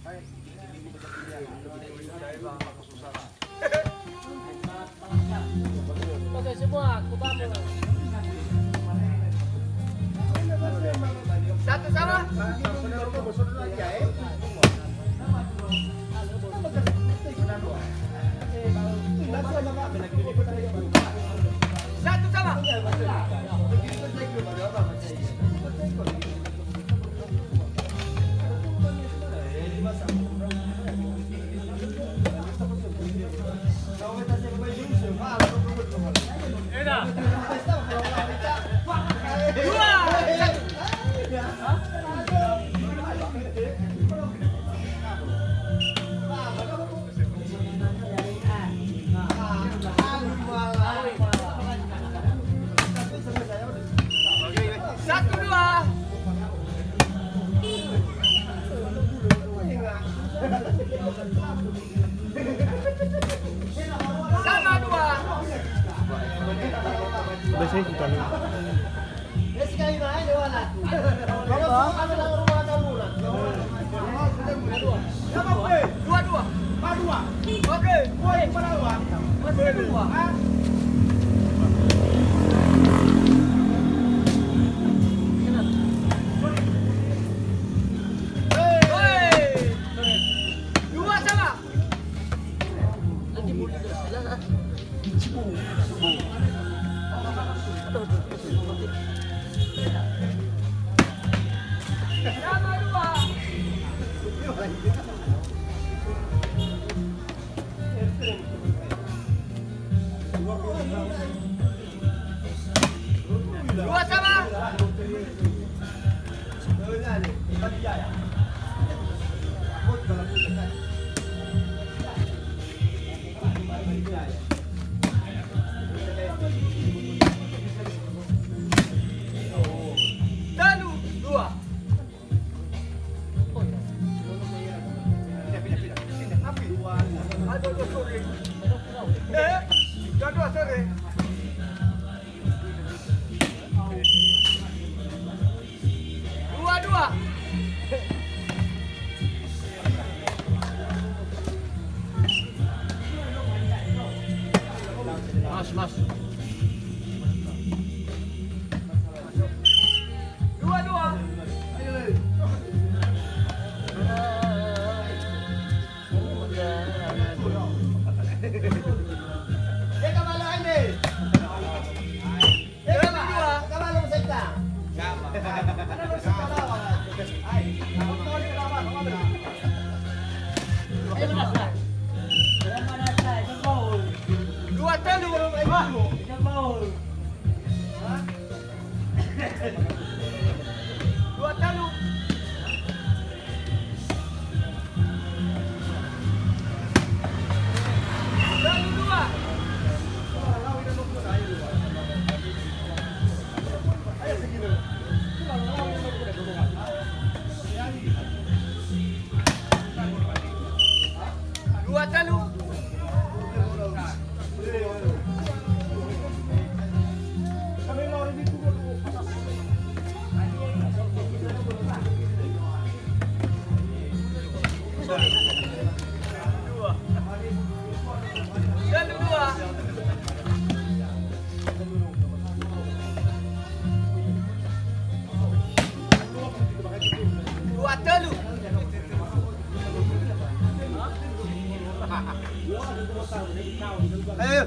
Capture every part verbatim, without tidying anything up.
Oke, semua, aku bangun. Satu sama. Satu sama. Satu, dua. Sama, dua. Udah saya buka dulu. Dua, dua. Oke. Dua, dua. Dua sama. Dua sama. Telu, dua. Aduh, aduh, sorry. Eh, aduh, sorry. Dua, dua. Mas, mas. Dua, dua. Dua, telu. Dua, telu. Telu, dua. Dua, telu. Dua. Telu, dua. Dua, telu. Ayo.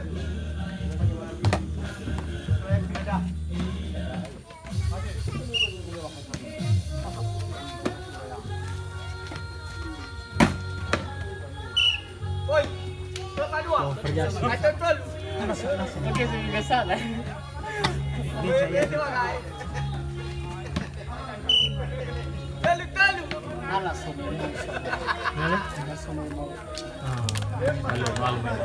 Woi, coba dua. Oh, variasi. Ayo, telu. Oke, sudah biasa lah. Woi, biasa, guys. Telu, telu. Alas, sombong. Mana? Alas, sombong. Ah, malu, malu, malu.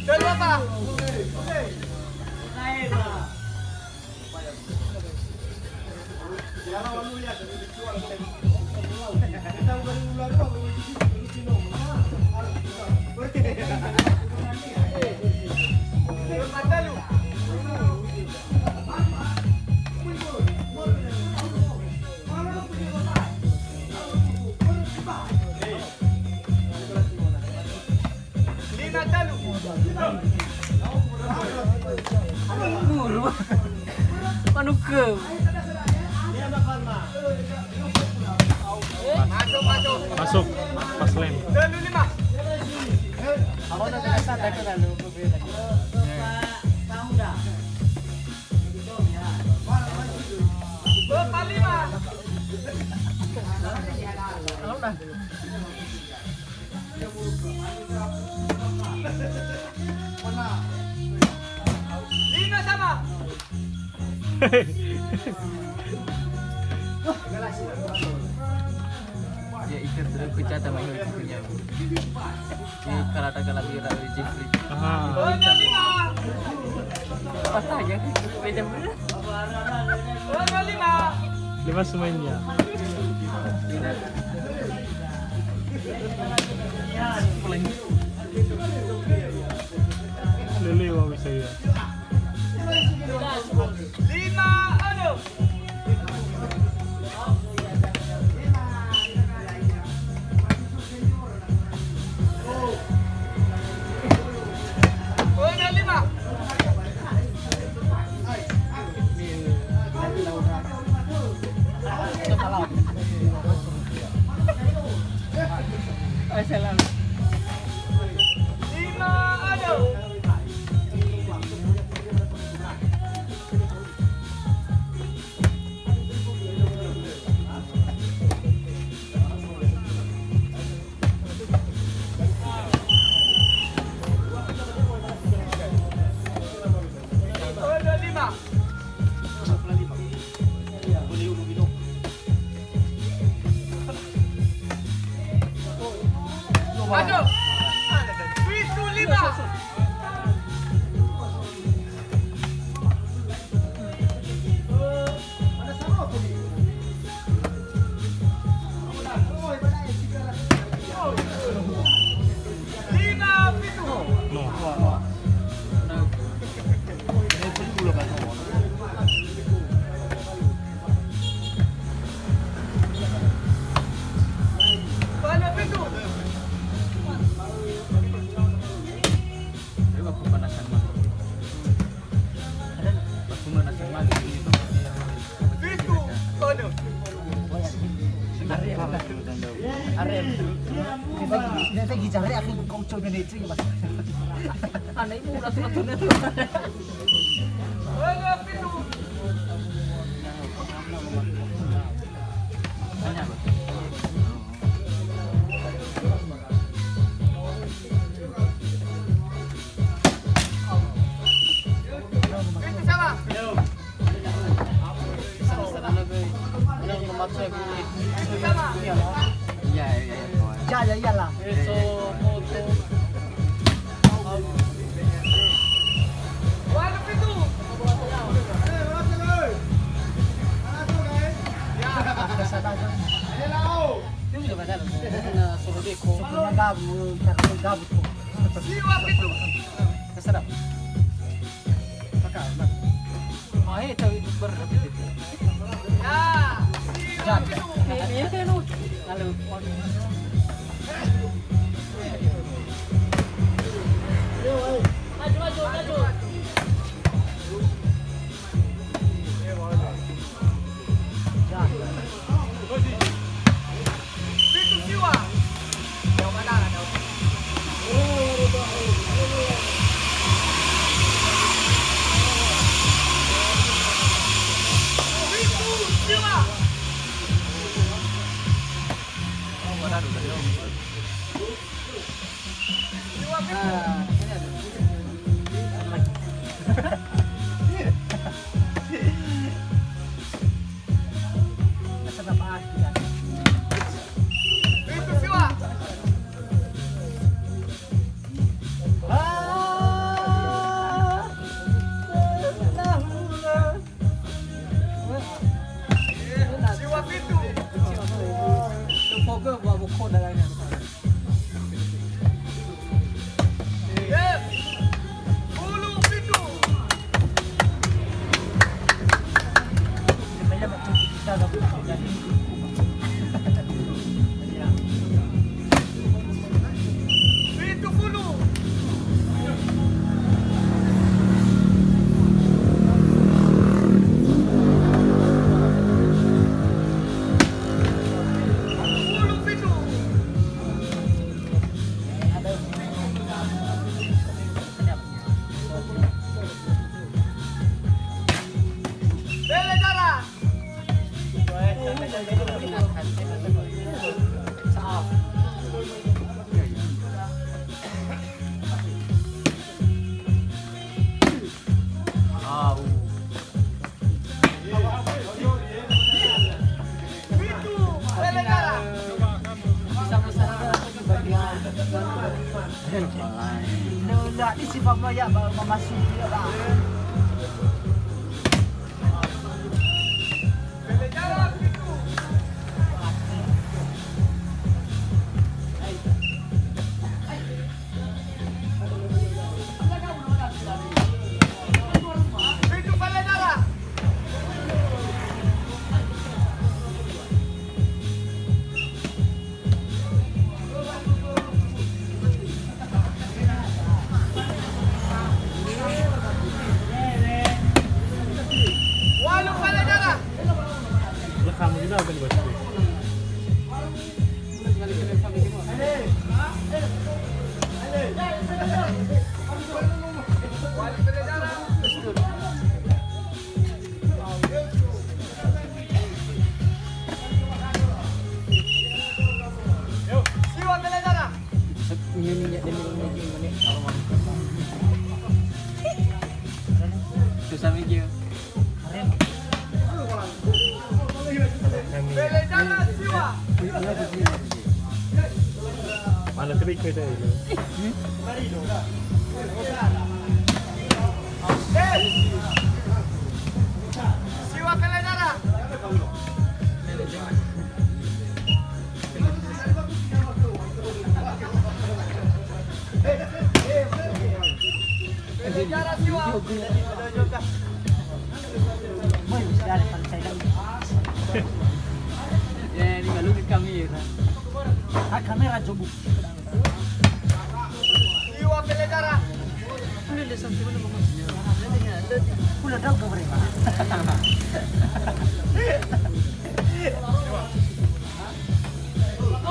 Telu apa? Lima talu. Nguru. Manukeu. Masuk, masuk. Pas lem. Telu lima. Empat lima. Lima sama. Ya, itu terus pecah sama itu punya. Ini kalau ada kalau dia Jeffrey. Aha. Oh, lima. Pas aja, beda bener. Lima semuanya. Lele wa bisa ya. Lima, enam. Aduh. Pitu lima. Arem. Dia lagi jare aku kau coba ni tu, Mas. Anak ibu udah tua-tua tu. Ya, ya, iyalah. Terserah. Ah, eh, tahu itu berat itu. Ya. Ini, ini kan, kalau maju, maju, maju. Ya. Fitu siwa. Jauh mana, jauh. Fitu siwa. Nda di sifat ya ba mamasuki ya ba. Susah mikir. Mana tadi kita ini? Siwa pele dara. Eh, ini malu ke kami ya, Kak? Ah, kamera coba. Iwa pele dara. Udah deh, sampai mana, Bang? Udah tahu kabarnya, Pak.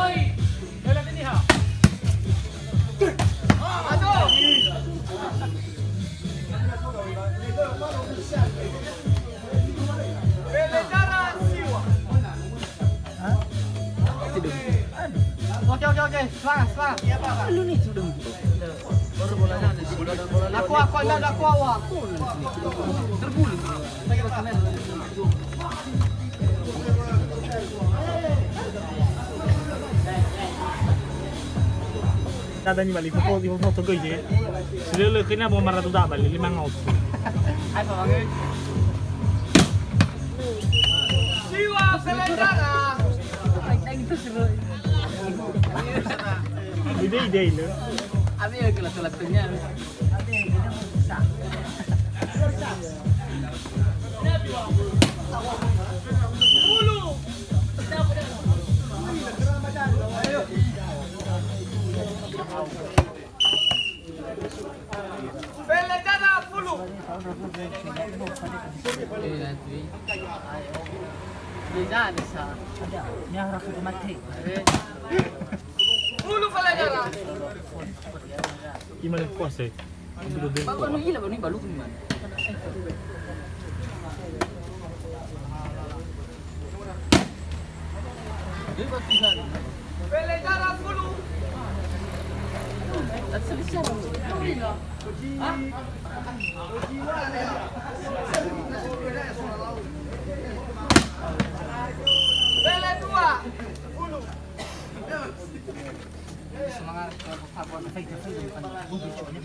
Oi. Oke, oke, oke. Semangat, semangat. Lu nih sudah. Aku, aku, aku, aku, aku. Terguling. Dada ni bali foto, di foto göi je. Selele kena bawa maratu tak bali, lima ratus. Apa, Bang? Siwa selendara. Ide-ide ini. Abi ya, kalau telat punya. Pele dada fulu. Fulu pele dada. Gimana puasa? Bapak nu ila, baru ni balu ni, man. Jadi, batu sana. Pele dara fulu. Tak selesai. Hah? Pele dua fulu. Semangat, apa, apa, apa, apa, apa, apa, apa, apa, apa, apa,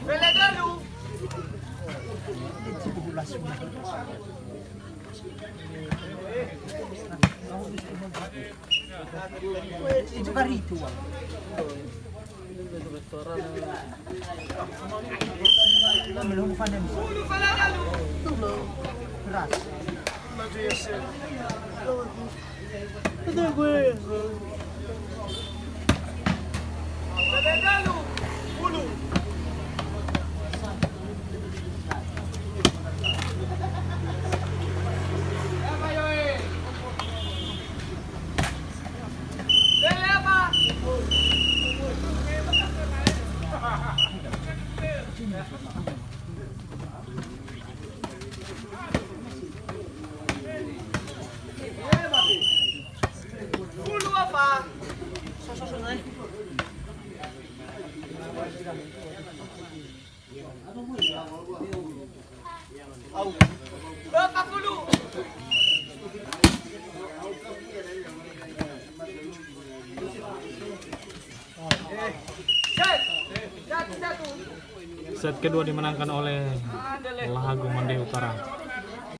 Pele dalu. Itu kari itu, Wak. Belum panen. Keras. Set kedua dimenangkan oleh Lahagu Mande Utara.